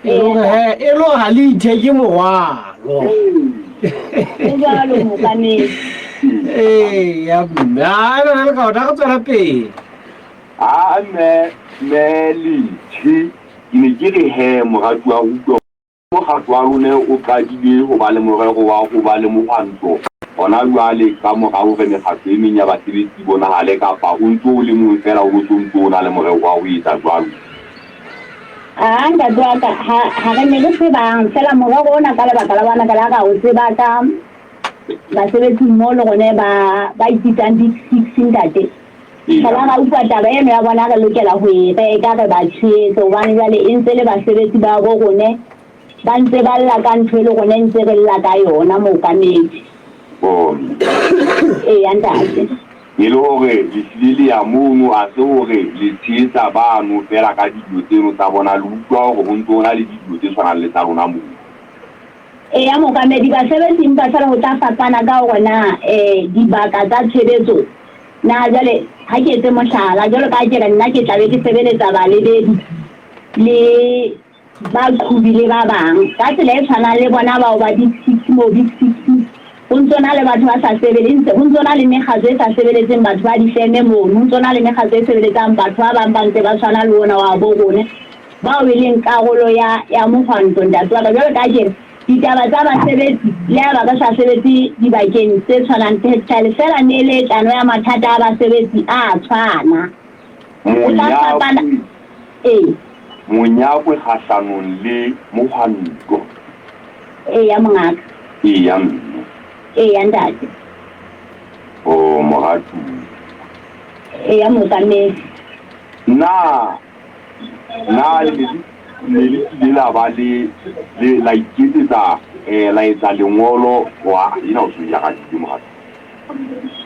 E le hore he, e le hore ha le itheke morwalo. Ho jwalo mookamedi. Ee, ya mme. Ha e le ka ona re tswela pele. Ha mme mme Lethe, ke ne ke re he moratuwa utlwa Mokgatlo wa rona o qadile ho ba le morero wa ho ba le mohwanto hona jwale ka mora hore mekgatlo e meng ya basebetsi e bonahale kapa o ntso o le mong feela o so ntso o na le morero wa ho etsa jwalo? Aa, ntate wa ka, ha, ha re ne re se bang feela morero ona ka lebaka la bona, ka la ra o tseba ka basebetsi mmoho le rona ba, ba ipitsang Big Six, ntate. Fela ra utlwa taba eno ya bona re lokela ho e reka re ba tshehetse hobane jwale e ntse le basebetsi ba bo rone ba ntse ba lla ka ntho e le rone ntse re lla ka yona mookamedi. Bone. Eya ntate. E le hore le hlile le ya mono ha se hore le tshehetsa bano feela ka dillo tseno tsa bona le utlwa hore ho ntse ho na le dillo tse tshwanang le tsa lona moo. Eya mookamedi basebetsi empa feela ho tla fapana ka hore na um dibaka tsa tshebetso Na jwale ha ke etse mohlala, jwalo ka ha ke re nna ke tla be ke sebeletsa balebedi le baqhobi le ba bang ka tsela e tshwanang le bona bao ba Big Six moo Big Six ho ntso na le batho ba sa sebeletse ho ntso na le mekgatlo e sa sebeletseng batho ba difeme mono ho ntso na le mekgatlo e sebeletsang batho ba bang ba ntse ba tshwana le ona wa bo rona bao e leng karolo ya ya mohwanto ntate wa ka jwalo ka ke re Ditaba tsa basebetsi le ha ba ba sa sebetse dibakeng tse tshwanang textile feela neeletsano ya mathata a basebetsi a a tshwana. O tla fapana Monyakwe, ee. Monyakwe kgahlanong le mohwanto. Eya mongaka. Eya mme. Eya ntate. Oh moratuwa. Eya mookamedi. Na Na le ne le ne le kile la ba le le la iketsetsa eh, la etsa lengolo wa ena o tso e arabile mohatsa?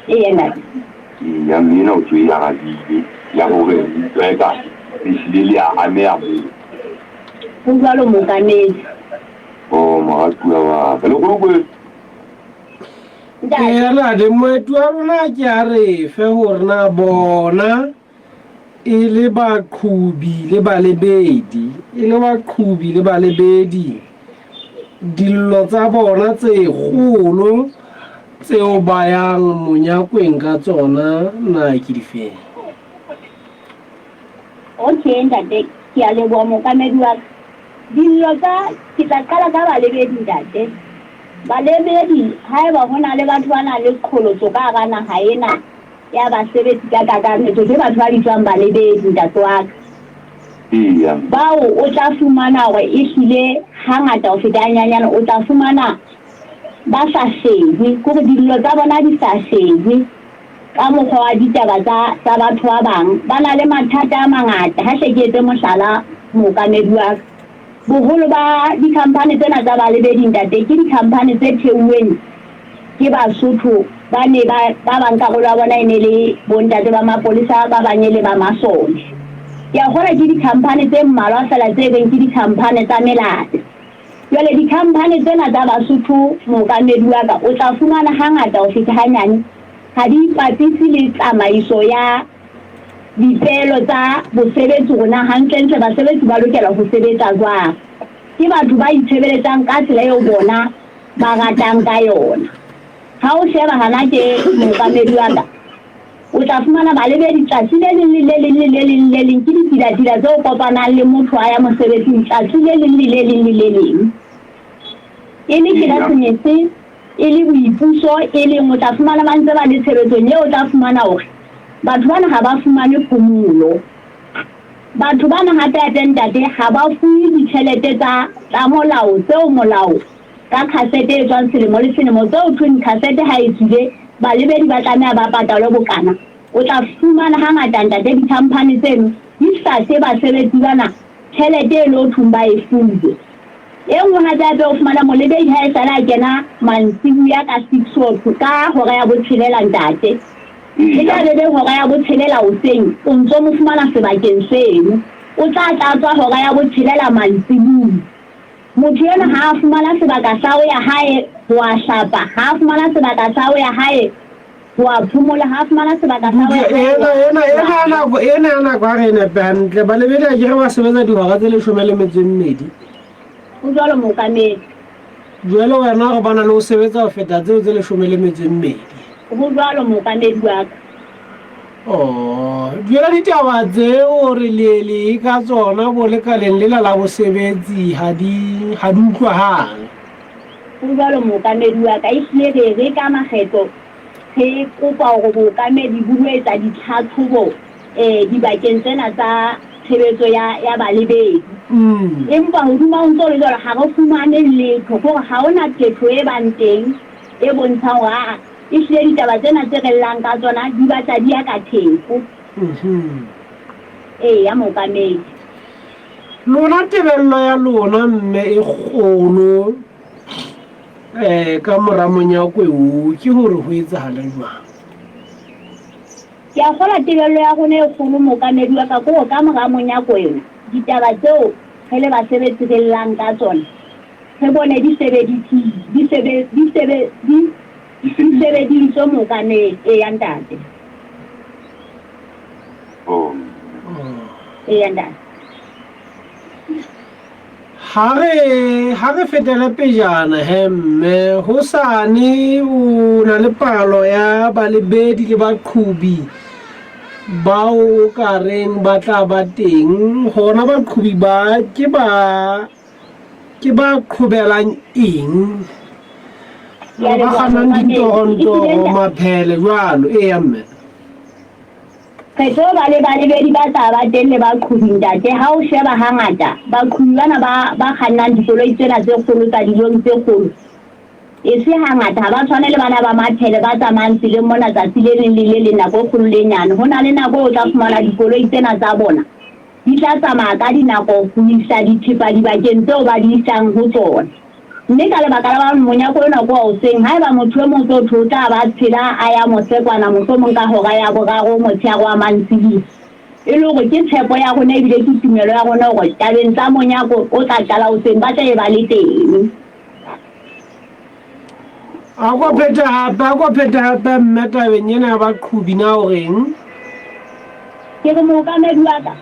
Eya ntate. Eya mme ena o tso e arabile ya hore le utlwa eka le hlile le a ameha moo. Ho jwalo mookamedi. Oh moratuwa wa ka. Lekgolokwe. Ntate. Eya ntate, moeti wa rona ke a re fe hore na bona E le baqhobi le balebedi, e le baqhobi le balebedi, dillo tsa bona tse kgolo tseo ba yang monyakweng ka tsona na ke difeng? Okay ntate, ke a leboha mookamedi wa ka. Dillo tsa, ke tla qala ka balebedi ntate. Balebedi haeba ho na le batho ba nang le qholotso ka hara naha ena, ya basebetsi ka kakaretso ke batho ba bitswang balebedi, ntate wa ka. Eya. Bao o tla fumana hore ehlile hangata ho feta hanyanyane o tla fumana ba sa shejwe, ke hore dillo tsa bona di sa shejwe ka mokgwa wa ditaba tsa tsa batho ba bang. Ba na le mathata a mangata. Ha hle ke etse mohlala mookamedi wa ka. Boholo ba dikhampani tsena tsa balebedi ntate ke dikhampani tse theuweng ke Basotho ba ne ba ba bang karolo ya bona e ne le bontate ba mapolesa ba bang e le ba masole. Ke a kgolwa ke dikhampani tse mmalwa feela tse reng ke dikhampani tsa melata. Jwale dikhampani tsena tsa Basotho mookamedi wa ka o tla fumana hangata ho feta hanyane ha di ipapise le tsamaiso ya dipeelo tsa bosebetsi hore na hantlentle basebetsi ba lokela ho sebetsa jwang. Ke batho ba itshebeletsang ka tsela eo bona ba ratang ka yona. Ha o sheba hana ke mookamedi wa ka, o tla fumana balebedi tsatsi le leng le le leng le le leng le leng ke ditsila-tsila tse o kopanang le motho a ya mosebetsing tsatsi le leng le le leng le le leng. E le Keresemese, e le boipuso, e leng o tla fumana ba ntse ba le tshebetsong eo o tla fumana hore batho bana ha ba fumane phomolo. Batho bana hape-hape ntate ha ba fuwe ditjhelete tsa tsa molao tseo molao ka khasete e tswang selemo le selemo tseo thweng khasete ha e tswile balebedi ba tlameha ba patalwe bokana. O tla fumana hangata ntate dikhamphani tseno di sa fe basebetsi bana tjhelete e lo thweng ba e fuwe. E nngwe hape-hape o fumana molebedi ha esale a kena mantsibuya ka 6 ka hora ya botshelela ntate. E tla be be hora ya botshelela hoseng, o ntso mo fumana sebakeng seno. O tla tla a tswa hora ya botshelela mantsibuya. Motho enwa ha a fumana sebaka sa ho ya hae ho a hlapa, ha a fumana sebaka sa ho ya hae ho a phomola, ha a fumana sebaka sa ho ya hae Ena, ena, ena ya nako, ena ya nako ha re e nepe hantle. Balebedi akere ba sebetsa dihora tse 18. Ho jwalo mookamedi. Jwale wena re bona le o sebetsa ho feta tseo tse 12. Ho jwalo mookamedi wa ka. Oh, jwale ditaba tseo re le le ka tsona bo lekaleng lela la bosebetsi ha di ha di utlwahale. Ho jwalo mookamedi wa ka, ehlile re re ka makgetlo re kopa hore bookamedi bo lo etsa ditlhatlhobo eh dibakeng tsena tsa tshebetso ya ya balebedi. Empa hodima ho ntso le jwalo ha re fumane letho, kore ha hona phetho e bang teng e bontshang hore aa ehlile ditaba tsena tse re llang ka tsona di batla di ya ka theko. Eya mookamedi. Lona tebello ya lona mme e kgolo eh ka mora monyakwe o ke hore ho etsahale jwang? Ke a kgolwa tebello ya rona e kgolo mookamedi wa ka ke hore ka mora monyako ena ditaba tseo re le basebetsi re llang ka tsona re bone di sebedisitswe di sebe di sebe di di sebeditswe mookamedi. Eya ntate. Eya ntate. Ha re ha re fetele pejana he mme hosane o na le palo ya balebedi le baqhobi bao o ka reng ba tla ba teng hona baqhobi ba ke ba ke ba qhobelang eng Ke a ba leboha kgannang mookamedi. ditorontoro Ehlile ntate. maphele jwalo eya mme. Re tlo ba le balebedi ba tla ba teng le baqhobi ntate. Ha o sheba hangata baqhobi bana ba ba kgannang dikoloi tsena tse kgolo tsa dilori tse kgolo, e se hangata ha ba tshwane le bana ba mathele ba tsamayang tseleng mona tsatsi le leng le le leng nako e kgolo le e nyane. Ho na le nako eo o tla fumana dikoloi tsena tsa bona di tla tsamaya ka dinako ho isa dithepa dibakeng tseo ba di isang ho tsona. Mme ka lebaka la hobane monyako enwa ke wa hoseng, haeba motho e mong o tlo thwe o tla ba tshela a ya mose kwana mohlomong ka hora ya boraro motsheare wa mantsiboya, e le hore ke tshepo ya rona ebile ke tumelo ya rona hore tabeng tsa monyako o tla qala hoseng ba tla be ba le teng. A ko phete hape, a ko phete hape mme tabeng ena ya baqhobi na o reng? Ke re mookamedi wa ka,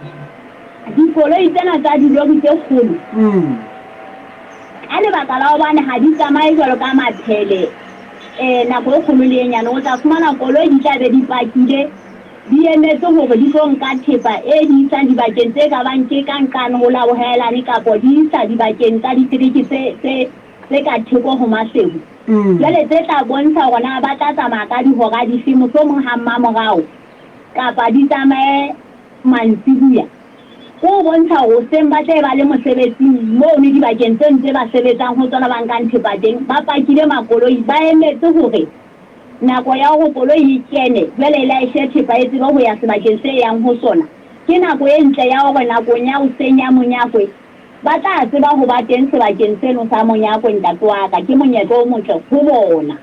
dikoloi tsena tsa dilori tse kgolo, ka lebaka la hobane ha di tsamaye jwalo ka maphele nako e kgolo le e nyane, o tla fumana koloi di tla be di pakile di emetse hore di tlo nka thepa e di isang dibakeng tse ka bang ke ka nqane ho la bohaelane kapo di isa dibakeng tsa ditereke tse tse tse ka theko ho Maseru. Jwale tse tla bontsha hore na ba tla tsamaya ka dihora dife, mohlomong ha mmamorao kapa di tsamaye mantsibuya. Ke ho bontsha hore hoseng ba tla be ba le mosebetsing mono dibakeng tseno tse ba sebetsang ho tsona ba nkang thepa teng, ba pakile makoloi ba emetse hore nako ya hore koloi e kene jwale e laeshe thepa e tsebe ho ya sebakeng se e yang ho sona. Ke nako e ntle ya hore nakong ya hoseng ya monyakwe ba tla tseba ho ba teng sebakeng seno sa monyakwe ntate wa ka. Ke monyetla o motle ho bona.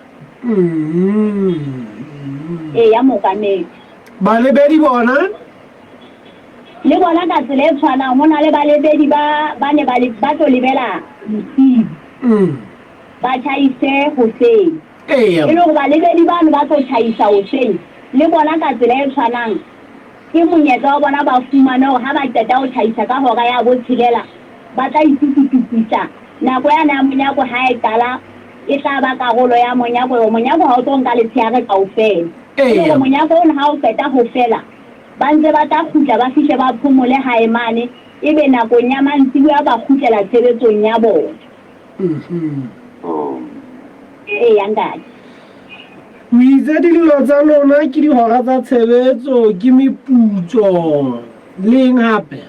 Eya mookamedi. Balebedi bona? Le bona ka tsela e tshwanang, ho na le balebedi ba ba ne ba ba tlo lebela bosiu. Ba tjhaise hoseng. Eya. E le hore balebedi bano ba tlo tjhaisa hoseng, le bona ka tsela e tshwanang, ke monyetla wa bona ba fumane hore ha ba qeta ho tjhaisa ka hora ya botshelela, ba tla itukitukisa. Nako yane ya monyako ha e qala, e tla ba karolo ya monyako, hore monyako ha o tlo nka letsheare kaofela. E le hore Eya. monyako ono ha o qeta ho fela, ba ntse ba tla kgutla ba fihle ba phomole hae mane, ebe nakong ya mantsiboya ba kgutlela tshebetsong ya bona. Eya ntate. O itse dillo tsa lona ke dihora tsa tshebetso, ke meputso le eng hape?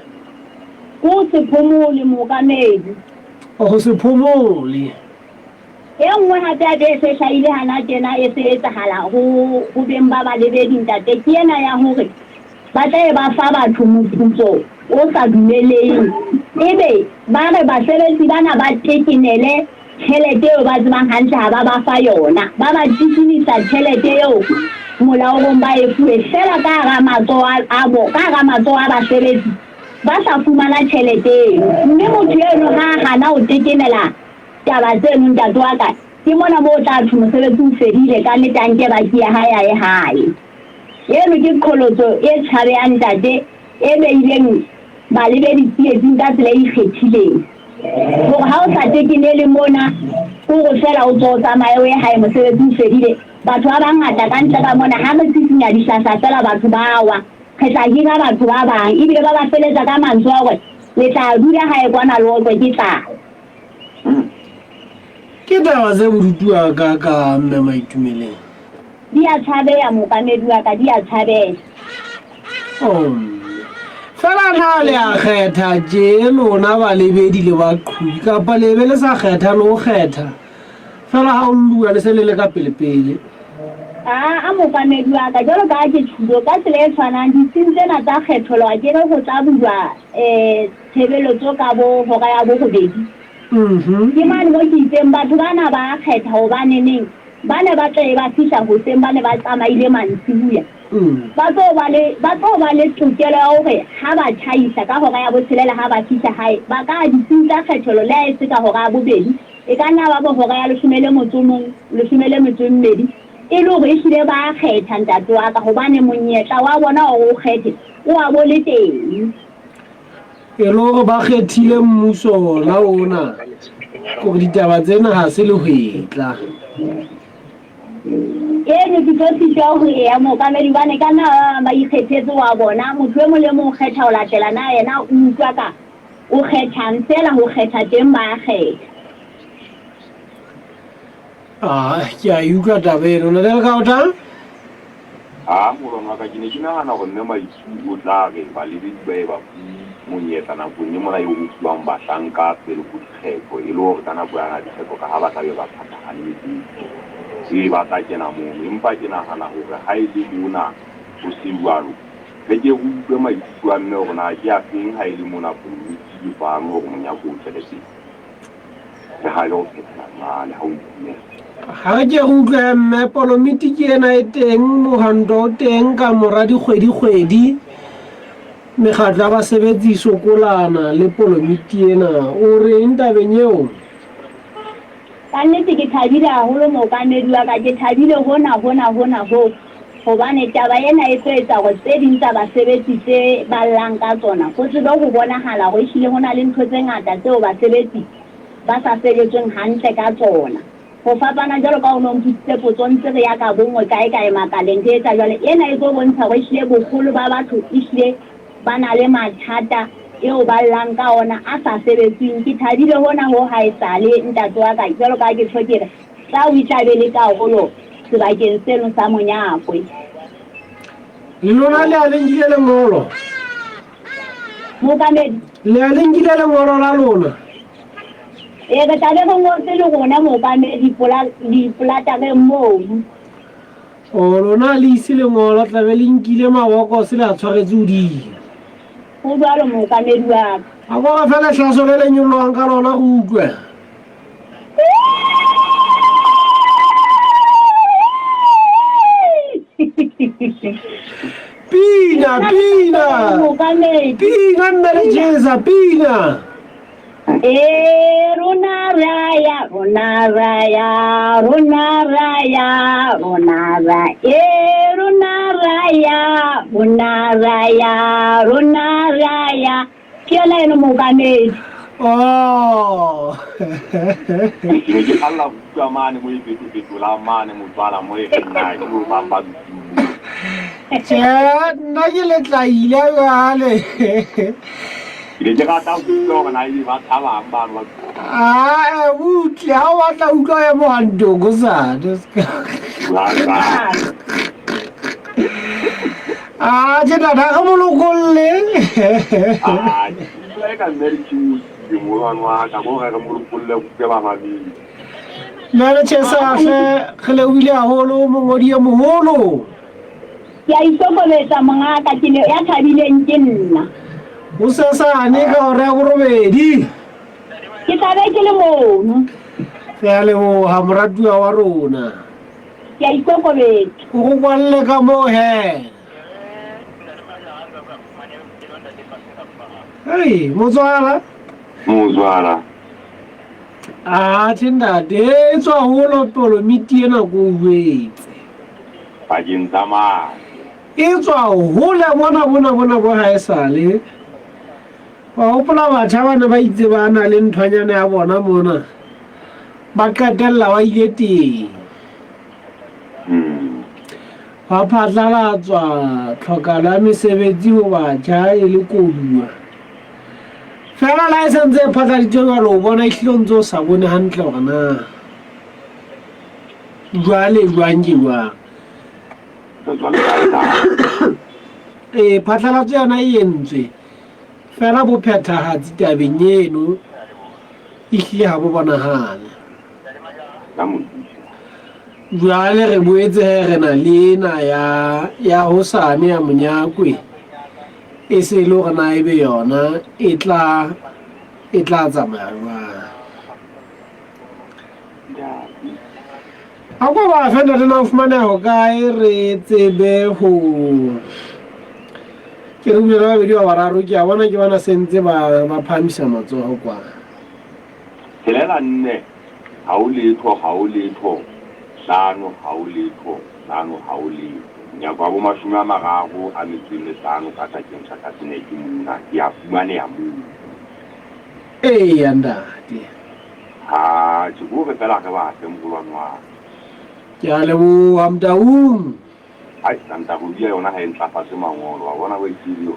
Ke ho se phomole mookamedi. Ho se phomole. E nngwe hape ya be e se hlahile hana tjena e se etsahala ho ho beng ba balebedi ntate ke ena ya hore ba tla be ba fa batho moputso o sa dumeleng ebe ba re basebetsi bana ba tekenele tjhelete eo ba tsebang hantle ha ba ba fa yona, ba ba tikinisa tjhelete eo molaorong ba e fuwe feela ka hara matsoho a bo ka hara matsoho a basebetsi ba sa fumana tjhelete eno. Mme motho eno ha a hana ho tekenela taba tseno ntate wa ka, ke mona moo o tla thwe mosebetsi o fedile ka nnete a nke baki ya hae a ye hae. Eno ke qholotso e tshabehang ntate e beileng balebedi tsietsing ka tsela e ikgethileng. Hore ha o. o sa tekenele mona, ke hore feela o tswe o tsamaye o ye hae mosebetsi o fedile. Batho ba bangata ka ntle ka mona ha re sisinya dihlahla feela batho ba wa. Re tla hira batho ba bang ebile ba ba feletsa ka mantswe a hore le tla dula hae kwana le otlwe ke tlala. Ke taba tse bodutu hakakang Mme Maitumeleng. Di a tshabeha mookamedi wa ka, di a tshabeha. Oh mme. Fela na le a kgetha tje lona balebedi le baqhubi kapa le be le sa kgetha le ho kgetha fela ha o lluwa le se le le ka pele pele? Aa mookamedi wa ka, jwalo ka ha ke tjhulo ka tsela e tshwanang ditsing tsena tsa kgetholo a ke re ho tla bulwa um tshebeletso ka bo hora ya borobedi. Ke mane mo ke itseng batho bana ba a kgetha hobaneneng ba ne ba tle ba fihla hoseng ba ne ba tsamaile mantsibuya. Ba tlo ba le, ba tlo ba le tokelo ya hore ha ba tjhaisa ka hora ya botshelela ha ba fihla hae, ba ka ya ditsing tsa kgethelo le ha e se ka hora ya bobedi, e ka nna ba bo hora ya leshome le motso o mong, leshome le metso e mmedi, e le hore ehlile ba a kgetha, ntate wa ka, hobane monyetla wa bona wa hore o kgethe o a bo le teng. E le hore ba kgethile mmuso ona ona, hore ditaba tsena ha se lehwetla. Eno ke tlo sitwa ho ea mookamedi hobane ka nna ba bang ba ikgethetse wa bona. Motho e mong le mong o kgetha ho latela na yena o utlwa ka o kgethang feela ho kgetha teng ba a kgetha. Ah, ke a e utlwa taba eno. Na le ka o tla? Ha molwana wa ka ke ne ke nahana hore Mme Maisu o tla re balebedi ba ye ba fuwe monyetla nakong e mona eo ho fuwang bahlanka pele ho dikgetho e le hore ka nako yana dikgetho ka ha ba tla be ba phathahane mesebetsing ee ba tla kena mono. Empa ke nahana hore ha e le mona ho se jwalo, re ke re utlwe maikutlo a mme hore na ke afeng ha e le mona polomiti e fanwe hore monyako o tswele pele. Le ha e le ho phethela jwale ha o itumella. Ha re ke re utlwe mme polomiti ke ena e teng, mohwanto o teng ka mora dikgwedi-kgwedi. Mekgatlo ya basebetsi e sokolana le polomiti ena. O reng tabeng eo? Ka nnete ke thabile haholo mookamedi wa ka, ke thabile hona hona hona hoo, hobane taba ena e tlo etsa hore tse ding tsa basebetsi tse ba llang ka tsona ho tsebe ho bonahala hore ehlile ho na le ntho tse ngata tseo basebetsi ba sa sebetsweng hantle ka tsona. Ho fapana jwalo ka ha o ne o mpotsitse potso ntse re ya ka bonngwe kae kae makaleng re etsa jwale, ena e tlo bontsha hore ehlile boholo ba batho ehlile ba na le mathata eo ba llang ka ona a sa sebetsweng. Ke thabile hona ho haesale ntate wa ka jwalo ka ha ke tjho ke re tla o tla be le karolo sebakeng seno sa Monyakwe. Le lona le a le nkile lengolo? Mookamedi. Le a le nkile lengolo la lona? Ee, re tla be re ngotse le rona mookamedi dipolatareng mono. O lona le ise lengolo tla be le nkile mabokose le a tshwaretse hodimo. Ho jwalo mookamedi wa ka. A ko re fe lehlaso le le nyolohang ka lona re utlwe. Pina, pina. Pina mme le jesa, pina. E rona raya, rona raya, rona raya, rona raya, e rona raya, rona raya, rona raya. Ke yona eno mookamedi. Oh. Ke ne ke kgalla go utlwa mane mo e fetofetolang mane motswala mo e reng na ke bo mang ba dutseng moo. Tjhe, nna ke letlaile jwale. Ke ne ke rata ho utlwa hore na ebe ba tshabang bano ba. Ah, butle, ha o batla utlwa ya mohantong hosane. Ah, tjhe tata, re mo lokolle. Ah, ke utlwa eka mme re tšhiwile molwane wa ka, bo re re mo lokolle utlwe bamamedi. Mme re tjhesahle, re lebohile haholo mongodi e moholo. Ke a ikokobetsa mongaka, ke ne ya thabileng ke nna. Hosasane ka hora ya borobedi. Ke tla be ke le mono. Re a leboha moratuwa wa rona. Ke a ikokobetsa. O go kwalle ka moo he. Hei, motswala. Motswala. Atjhe ntate, e tswa holo polomiti ena ko o jwetse. Pakeng tsa mane. E tswa hole bona bona bona bo haesale. Wa hopola batjha ba ne ba itse ba na le nthwanyana ya bona mona, ba qetella ba ile teng. Hwa phatlalatswa tlhokalo ya mesebetsi ho batjha e le koduwa. Feela la e sentse e phatladitswe jwalo, o bona ehlile o ntse o sa bone hantle hore na jwale jwang ke jwang. Ee, phatlalatso yona e entswe. Feela bophethahatsi tabeng eno ehlile ha bo bonahale. Jwale re boetse he re na le ena ya ya hosane ya Monyakwe e se e le hore na ebe yona e tla e tla tsamaya jwang. A ko ba fe ntate na o fumaneha hokae re tsebe ho ke re bule le babedi ba bararo ke a bona ke bona sentse ba ba phahamisa matsoho kwa. Tshelela nne ha o letho ha o letho hlano ha o letho hlano ha o letho. Monyako wa bomashome a mararo a metso e mehlano ka sakeng sa Kaseneke mona ke a fumaneha moo. Eya ntate. Ha tjhe, ke hore feela re batle moholwane wa ka. Ke a leboha Motaung. Hai, Santa Rodia yona ha e ntlafatse mangolo, wa bona wa itse eo.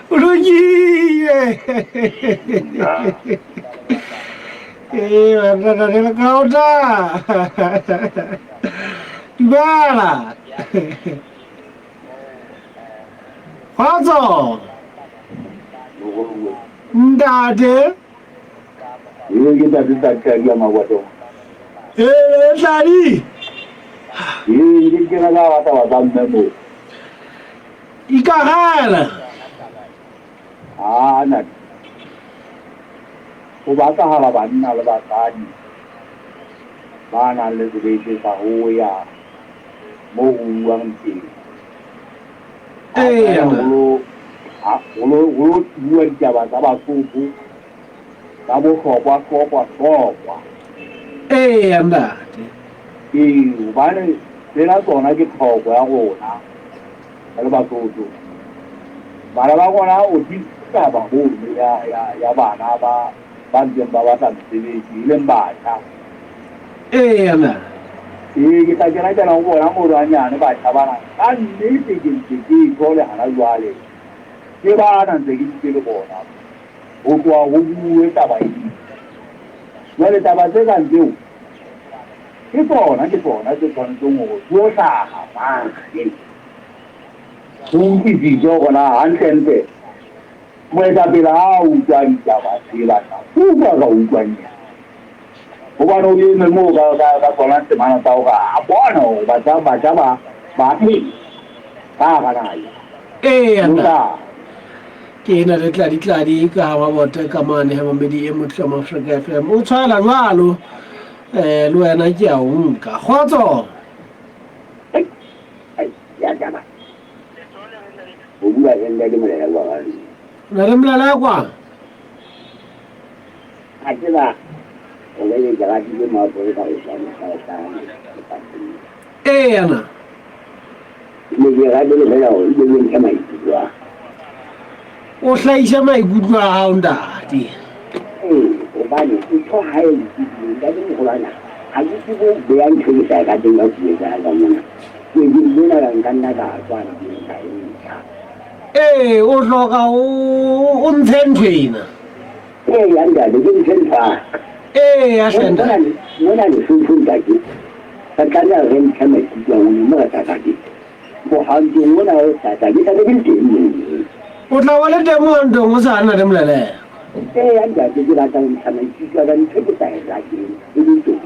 O lokile. Ee, banna re le kaota. Dumela. Kgotso. Ntate. Ee, ke ntate Tladi ya Maboto. Ee, Tladi. Ee, ke kena ka taba tsa mme moo. Ikagela. Ah, ntate. Ho batlahala banna le basadi ba nang le sebete sa ho ya moo ho uwang teng. Eya. Ho lo bua ditaba tsa Basotho tsa bohlokwa hlokwa hlokwa. Eya ntate. Ee, hobane tsena tsona ke tlhoko ya rona re le Basotho. Bana ba rona o taba mono ya bana ba ba ntseng ba batla mesebetsi e leng batjha. Eya na. Ee, ke tla kena kena ho bona mono hanyane batjha bana. Ka nnete ke ntse ke e thole hana jwale. Ke bana ntse ke ntse le bona. Ho tloha ho buuwe taba ena. Jwale taba tse kang tseo ke tsona ke tsona tse tshwanetseng hore di yo hlaha mane. Ho utlwisiswe hore na hantlentle moetapele ha a utlwa ditaba tse batlang, o utlwa a sa utlwang eng? Hobane o eme moo ka, ka, ka tsona temana tsa hore a bone hore batjha, batjha ba, ba phela ka hara naha ena. Eya Nka. nna. Ke ena le tladi-tladi ka ha mabote ka mane ha mamedi e motle wa Afrika FM. O tshwaela jwalo eh le wena ke a o nka. Kgotso. Ai, ai, ya taba. O bua le ntate Molela kwa ga rona. Na le Molela kwa? A tseba o be ke ratile mo Afrika o tshwana ka hlano lefatsheng. Ee na. Ne ke ratile fela hore ke bontshe maikutlo a. O hlahise maikutlo a hao ntate. Ee, hobane ntho ha e lokile ntate mogolwana ha ke tsebe ho beya ntho e ke sa e rateng ka puo tsa ka mona. Ke ke mona ka nka nna ka tswa ka e ntsha. Ee, o hloka o ntshe ntho ena. Ee, ya ntate, ke ntshe ntho a. Ee, ya hle ntate. Mona Lesotho ntate, re tlameha re ntshe maikutlo a rona mo re sa rateng. Mohwantong ona o sa tla, ke tla be ke le teng mono. O tla ba le teng mohwantong o sa nna le Molelela. Ee, ya ntate, ke batla ho ntsha maikutlo a ka ntho e ke sa e rateng e le teng.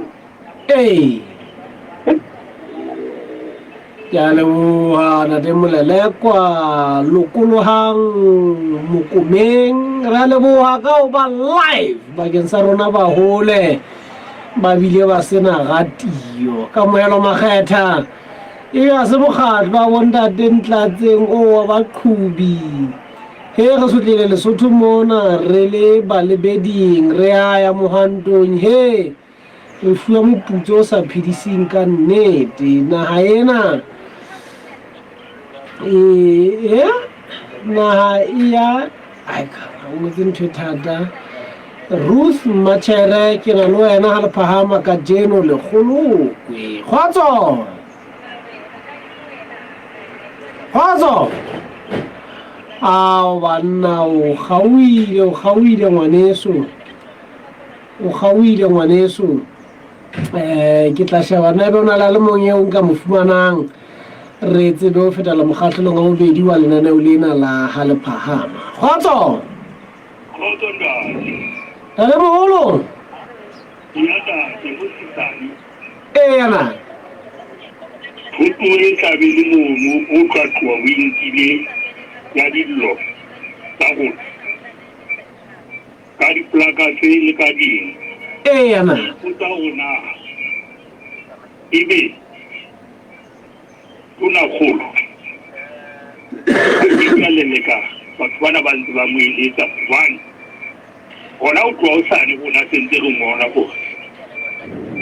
Ee. Ke a leboha Ntate Molelekwa, lokolohang mokomeng. Re a leboha ka ho ba live bakeng sa rona bahole ba bile ba sena ratio. Kamohelo Makgetha e ga se mokgatlo ba bontate Ntlatseng o wa baqhubi. He re sotlile Lesotho mona re le balebeding re a ya mohwantong he. Re fuwa moputso o sa phediseng ka nnete. Naha ena e naha e ya ai ka o ngotse ntho e thata. Ruth Machere ke na le wena ha le phahama kajeno lekgolokwe. Kgotso! Kgotso! Ao banna o kgaohile o kgaohile ngwaneso. O kgaohile ngwaneso. Eh ke tla sheba na ebe o na le a le mong eo nka mo fumanang re tsebe ho fetela mokgahlelong wa bobedi wa lenaneo lena la ha le phahama. Kgotso! Kgotso ntate. Ntate moholo. Ya ntate mosisane. Eya na. Thoto e tlabe le mono o tla tloha o e nkile ya dillo tsa rona ka diplaka tse le ka ding. Eya na. Ipotsa hore na ebe Tonakgolo a ke ke a leleka batho bana ba ntse ba mo eletsa hobane hona ho tloha hosane rona se ntse re ngola hore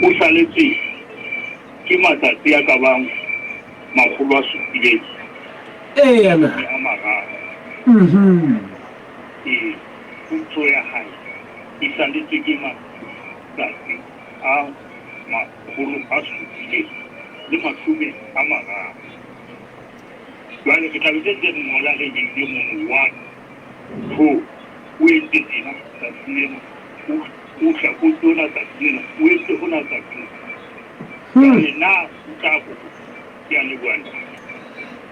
o saletswe ke matsatsi a ka bang 703. Ee, puso ya hae e saletswe ke matsatsi a 730. Jwale re tla be se ntse re ngola re behile mono one, two, o entse tjena tsatsi lena, o o hlakotse hona tsatsi lena, o entse hona tsatsi lena. Jwale na o tla kopa? Ke a leboha ntate.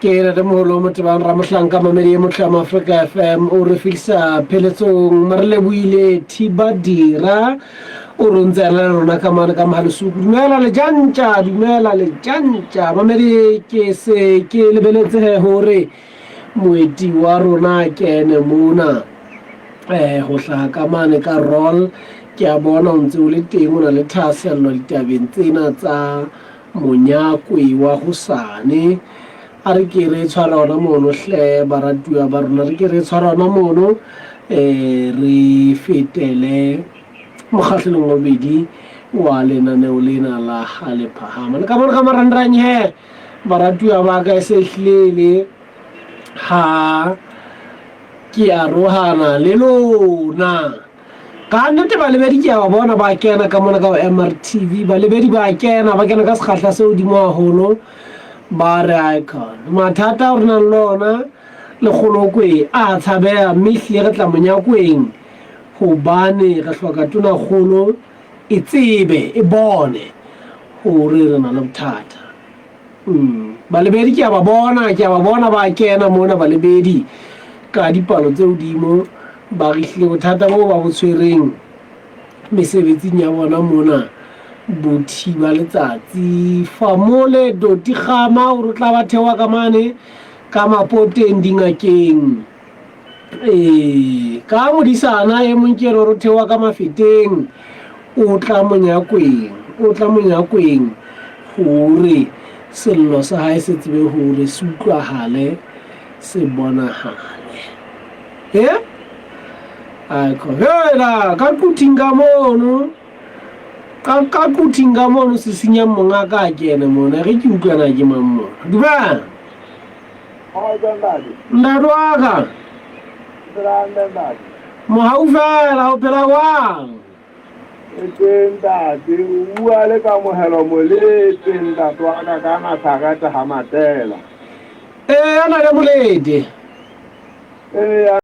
Ke ntatemoholo Motebang Ramohlanka mamedi e motle wa Afrika FM o re fihlisa pheletsong re lebohile Thiba Dira o re ntse a na le rona ka mane ka Mohalesuku dumela lejantja dumela lejantja mamedi ke se ke lebeletse he hore moeti wa rona kene mona eh ho hlaha ka mane ka roll ke a bona o ntse o le teng o na le thahasello ditabeng tsena tsa Monyakwe wa hosane. A re ke re tshware ona mono hle baratuwa ba rona, re ke re tshware ona mono eh re fetele mokgahlelong wa bobedi wa lenaneo lena la ha le phahama. Le ka mona ka marangrang he baratuwa ba ka e se hlile le ha ke arohana le lona. Ka nnete balebedi ke a ba bona ba kena ka mona ka go MRTV, balebedi ba kena, ba kena ka sekgahla se godimo haholo, ba re icon. Mathata ao re nang le ona le kgolokwe a tshabeha mme ehlile re tla monyakweng hobane re hloka tonakgolo e tsebe, e bone hore re na le bothata. Balebedi ke a ba bona, ke a ba bona ba kena mona balebedi ka dipalo tse hodimo ba re hlile bothata bo ba bo tshwereng mesebetsing ya bona mona bo thiba letsatsi. Famole Doti Kgama o re o tla ba theoha ka mane ka mapoteng dingakeng. Ee, ka modisana e mong ke re o theoha ka mafeteng o tla monyakweng, o tla monyakweng hore sello sa hae se tsebe hore se utlwahale, se bonahale. E? Aiko, hela, ka quthing ka mono, ka, ka quthing ka mono se senyang monga ka kene mona, re ke utlwana ke mang mona. Dumela. Ntate wa ka. Mohau fela o phela jwang? E teng ntate, o bua le Kamohelo Molete ntate wa ka ka Nathareta ha Matela. Ee, a na le Molete. Ee.